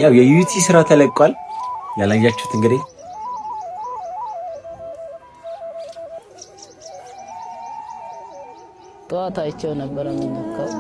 ያው የዩቲ ስራ ተለቋል። ያላያችሁት እንግዲህ ጠዋት አይቼው ነበረ የምነካው።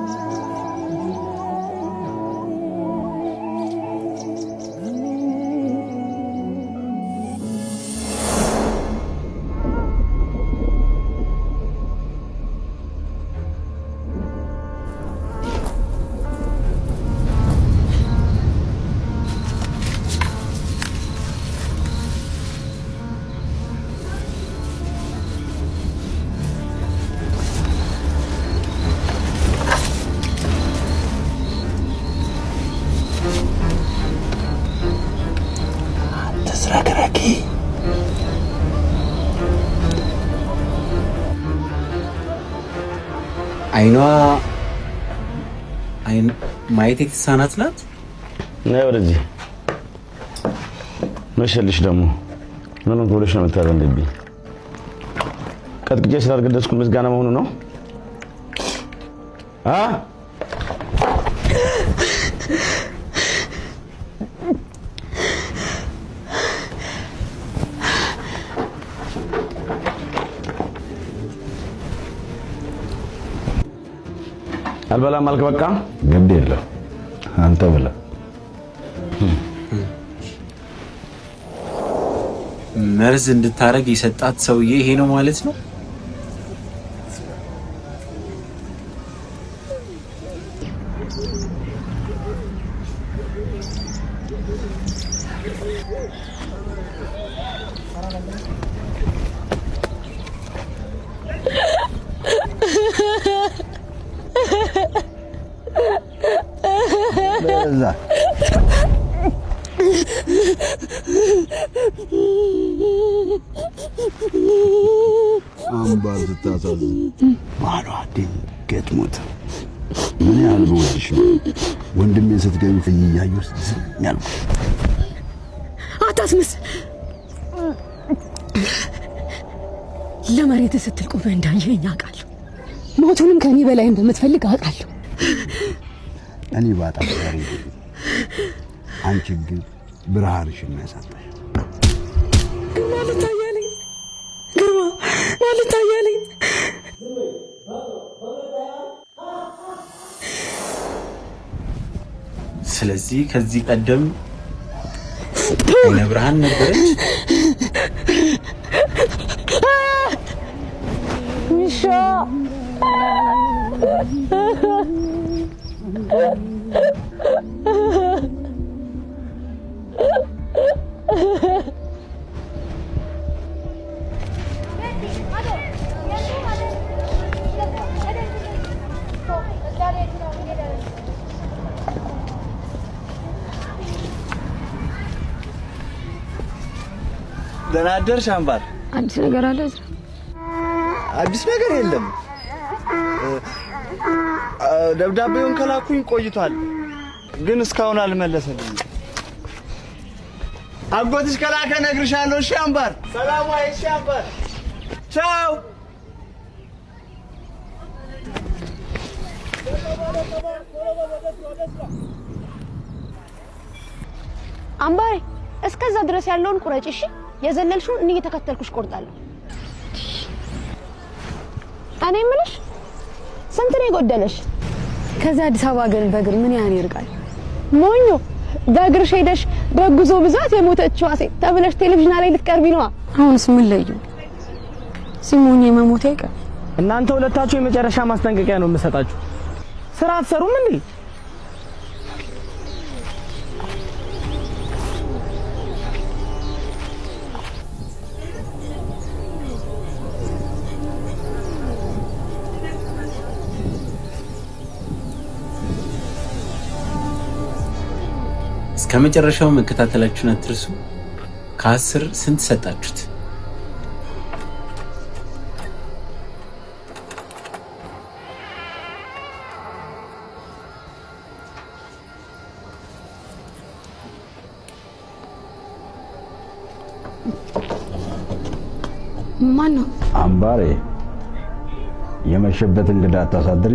ተዝረክረኪ። አይኗ አይን ማየት የተሳናት ናት። ነይ ወደዚህ። መሸልሽ ደግሞ ምን ሆንክ ብለሽ ነው የምታዘንብብኝ? ቀጥቅጬ ስላልገደስኩ ምስጋና መሆኑ ነው? አ አልበላም አልክ? በቃ ግድ የለም አንተ ብላ። መርዝ እንድታረግ የሰጣት ሰውዬ ይሄ ነው ማለት ነው። በዛ አምባር ስታሳዝን ባሏ ድንገት ሞተ። ምን ያህል ብወድሽ ነው ወንድሜን ስትገቢ እያየሁ ዝም ያልኩት። አታስመስል። ለመሬት ስትል ቆመህ እንዳየኸኝ አውቃለሁ። ሞቱንም ከኔ በላይ እንደምትፈልግ አውቃለሁ። እኔ ባጣ ዛሬ፣ አንቺ ግን ብርሃንሽን ያሳጣሽ። ግርማ ልታያለኝ፣ ግርማ ልታያለኝ። ስለዚህ ከዚህ ቀደም አይነ ብርሃን ነበረች። ውሻ። ደህና አደርሽ አምባር። አዲስ ነገር አለ እዝራ? አዲስ ነገር የለም። ደብዳቤውን ከላኩኝ ቆይቷል፣ ግን እስካሁን አልመለሰልኝም። አጎትሽ ከላከ እነግርሻለሁ። እሺ አምባር፣ ሰላም ዋይ። እሺ አምባር፣ ቻው። አምባሬ እስከዛ ድረስ ያለውን ቁረጭ። እሺ፣ የዘለልሽውን እኔ እየተከተልኩሽ ቆርጣለሁ። እኔ የምልሽ ስንት ነው የጎደለሽ? ከዚህ አዲስ አበባ ግን በእግር ምን ያህል ይርቃል? ሞኞ፣ በእግርሽ ሄደሽ በጉዞ ብዛት የሞተችዋ ሴት ተብለሽ ቴሌቪዥን ላይ ልትቀርቢ ነዋ። አሁንስ ምን ለዩ? ሲሞኝ የመሞቴ አይቀር። እናንተ ሁለታችሁ የመጨረሻ ማስጠንቀቂያ ነው የምሰጣችሁ። ስራ አትሰሩም እንዴ? እስከ መጨረሻው መከታተላችሁን አትርሱ። ከ10 ስንት ሰጣችሁት? ማን ነው? አምባሬ፣ የመሸበት እንግዳ አታሳድሪ።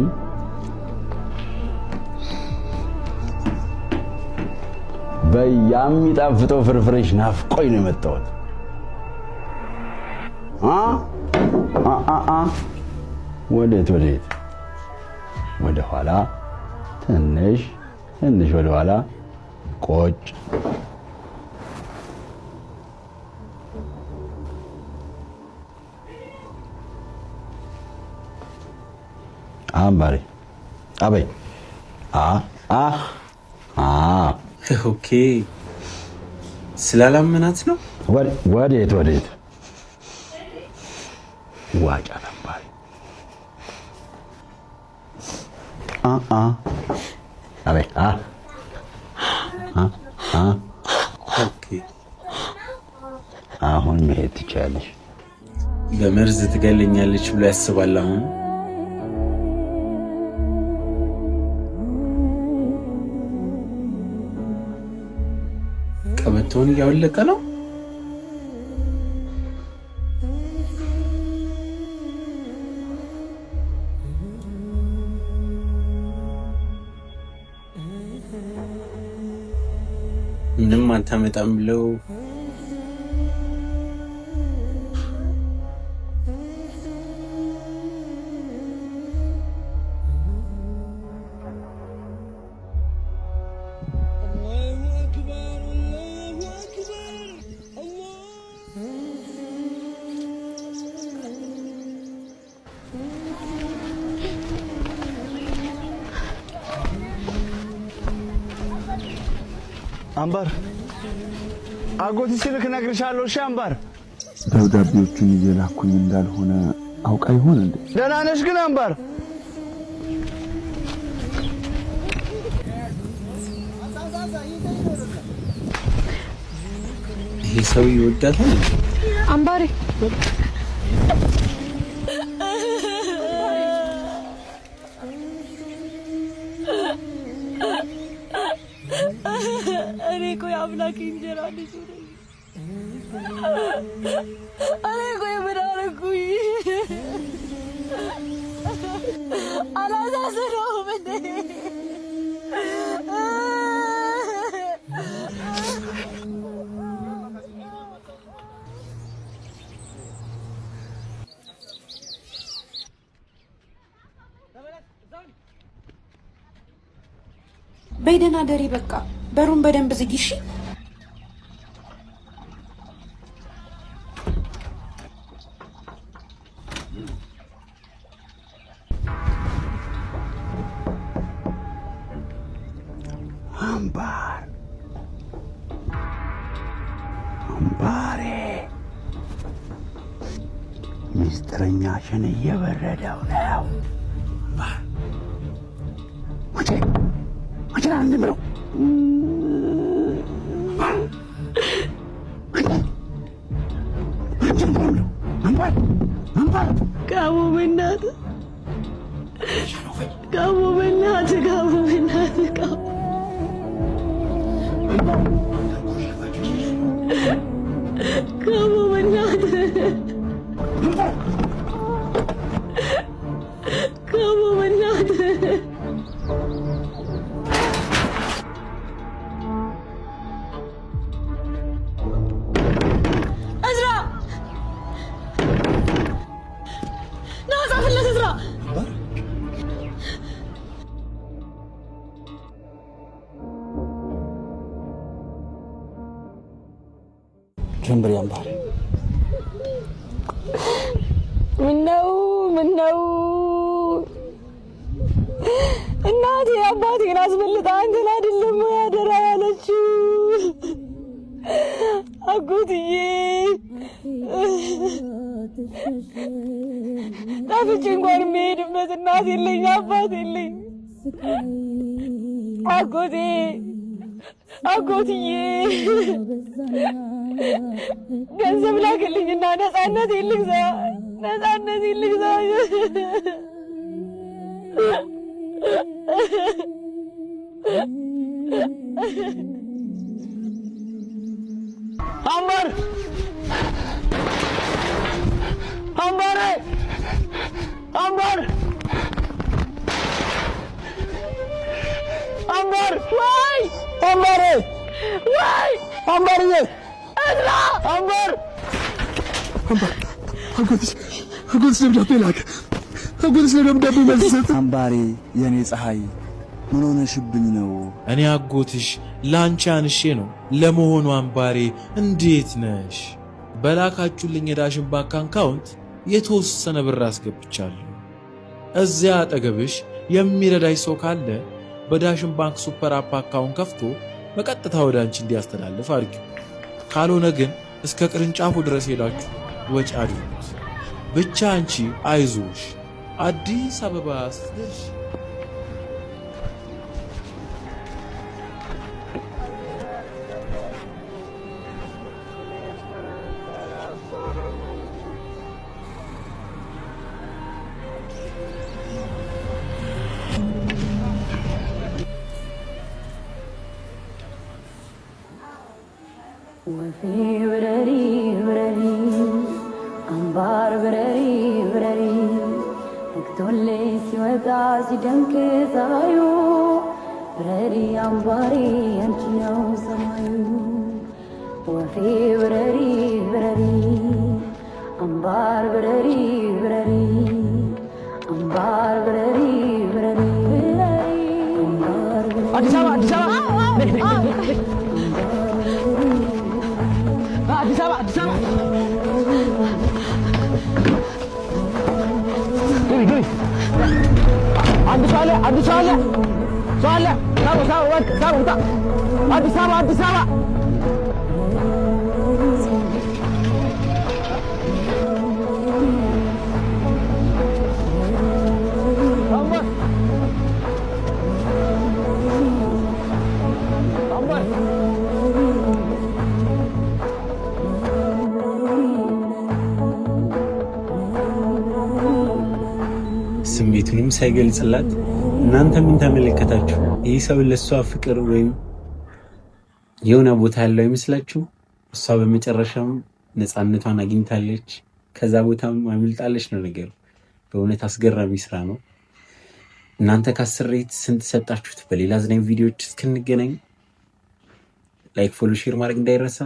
በያሚጣፍጠው ፍርፍሬሽ ናፍቆኝ ነው የመጣሁት። አ አ አ አ ወዴት ወዴት? ወደ ኋላ ትንሽ ትንሽ ወደ ኋላ ቆጭ። አምባሬ አበይ አ አ አ Okay፣ ስላላመናት ነው። ወዴት ወዴት? ዋጫ አምባሬ አ አ አበይ አ አ አ Okay፣ አሁን መሄድ ትችያለሽ። በመርዝ ትገለኛለች ብሎ ያስባል። አሁን ቀበቶውን እያወለቀ ነው። ምንም አታመጣም ብለው አምባር፣ አጎት ሲልክ እነግርሻለሁ። እሺ አምባር። ደብዳቤዎቹን እየላኩኝ እንዳልሆነ አውቃ ይሆን እንዴ? ደህና ነሽ ግን አምባር? ይሄ ሰው ይወዳታል። አምባሬ እኔ እኮ የአምላክ እንጀራ ልጅ ነኝ። እኔ እኮ ምን አደረኩኝ? አላሳዝነውም እንዴ? በይ ደህና ደሪ። በቃ በሩን በደንብ ዝጊ እሺ። አምባር አምባሬ ሚስጥረኛሽን እየበረደው ነው። አምባር አንቺ አንቺ ና እንዲህ ብለው አንቺ ነው የምለው። አምባር አምባር ጋሞ በእናትህ፣ ጋሞ በእናትህ፣ ጋሞ በእናትህ፣ ጋሞ ጋሞ በእናትህ፣ ጋሞ በእናትህ። እዝራ ና ጻፍለት፣ እዝራ። ጀንበሬ አምባሬ ምነው ምነው እናቴ አባቴን አስበልጣ አንተን አይደለም ወይ አደራ ያለችው? አጎትዬ ጠፍቼ እንኳን የሚሄድበት እናት የለኝ አባት የለኝ። አጎቴ አጎትዬ ገንዘብ ላክልኝና ነፃነት ልግዛ፣ ነፃነት ልግዛ። አምባር አምባሬ አምባር አምባር ወይ አምባሬ ወይ አምባርዬ፣ እዝራ፣ አምባር፣ አምባር፣ አጎትሽ አጎትሽ ደብዳቤ ላከ። አጎትሽ ለደብዳቤ መልስ ሰጠ። አምባሬ፣ የኔ ፀሐይ፣ ምን ሆነሽብኝ ነው? እኔ አጎትሽ ላንቺ አንሼ ነው። ለመሆኑ አምባሬ እንዴት ነሽ? በላካችሁልኝ የዳሽን ባንክ account የተወሰነ ብር አስገብቻለሁ። እዚያ አጠገብሽ የሚረዳሽ ሰው ካለ በዳሽን ባንክ super app account ከፍቶ በቀጥታ ወደ አንቺ እንዲያስተላልፍ አድርጊው። ካልሆነ ግን እስከ ቅርንጫፉ ድረስ ሄዳችሁ ወጪ አድርጉት። ብቻ አንቺ አይዞሽ፣ አዲስ አበባ ስትደርሺ ወፌ ብረሪ ብረሪ፣ አምባር ብረሪ ብረሪ፣ ነግቶልሽ ሲወጣ ሲደምቅ ፀሐዩ፣ ብረሪ አምባሪ አንቺ ነው ሰማዩ። ወፌ ብረሪ ብረሪ፣ አምባር ብረሪ ብረሪ፣ አምባር ብረሪ ብረሪ፣ አምባር ብረሪ። አዲስ አበባ፣ አዲስ አበባ፣ አዲስ አበባ፣ አዲስ አበባ። ግቢ ግቢ። አንድ ሰው አለ፣ አንድ ሰው አለ፣ ሰው አለ። ሳቡ ሳቡ፣ ወቅ ሳቡ፣ ውጣ። አዲስ አበባ፣ አዲስ አበባ። አምባር፣ አምባር። ስሜቱንም ሳይገልጽላት እናንተ ምን ተመለከታችሁ? ይህ ሰው ለእሷ ፍቅር ወይም የሆነ ቦታ ያለው አይመስላችሁ? እሷ በመጨረሻም ነፃነቷን አግኝታለች። ከዛ ቦታም አምልጣለች ነው ነገሩ። በእውነት አስገራሚ ስራ ነው። እናንተ ከ10 rate ስንት ሰጣችሁት? በሌላ አዝናኝ ቪዲዮዎች እስክንገናኝ like፣ follow፣ share ማድረግ እንዳይረሳ።